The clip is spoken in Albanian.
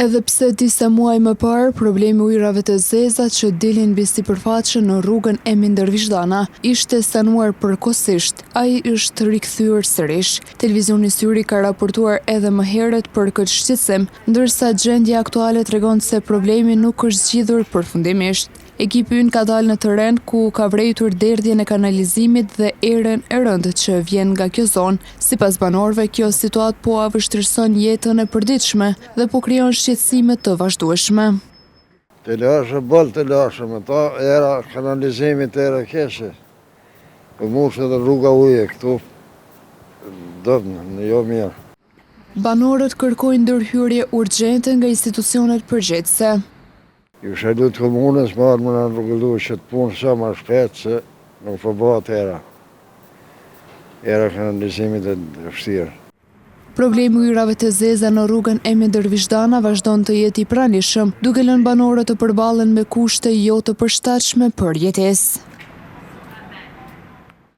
Edhe pse disa muaj më parë, problemi i ujërave të zeza që dilnin mbi sipërfaqe në rrugën Emin Dervish Dana ishte sanuar përkohësisht, ai është rikthyer sërish. Televizioni Syri ka raportuar edhe më herët për këtë shqetësim, ndërsa gjendja aktuale tregon se problemi nuk është zgjidhur përfundimisht. Ekipi ynë ka dalë në terren ku ka vërejtur derdhjen e kanalizimit dhe erën e rëndë që vjen nga kjo zonë. Sipas banorëve, kjo situatë po ua vështirëson jetën e përditshme dhe po krijon shqetësime të vazhdueshme. Të lashë, boll të lashë me ta, era kanalizimit erë e keqe. Po mush edhe rruga ujë këtu, dobnë, jo mirë. Banorët kërkojnë ndërhyrje urgjente nga institucionet përgjegjëse. Ju kisha lut komunës me ardhë me na rregullu qët punë sa ma shpejt se nuk po bëhet era. Era kanalizimit e vështirë. Problemi i ujërave të zeza në rrugën Emin Dervish Dana vazhdon të jetë i pranishëm, duke lënë banorët të përballen me kushte jo të përshtatshme për jetesë.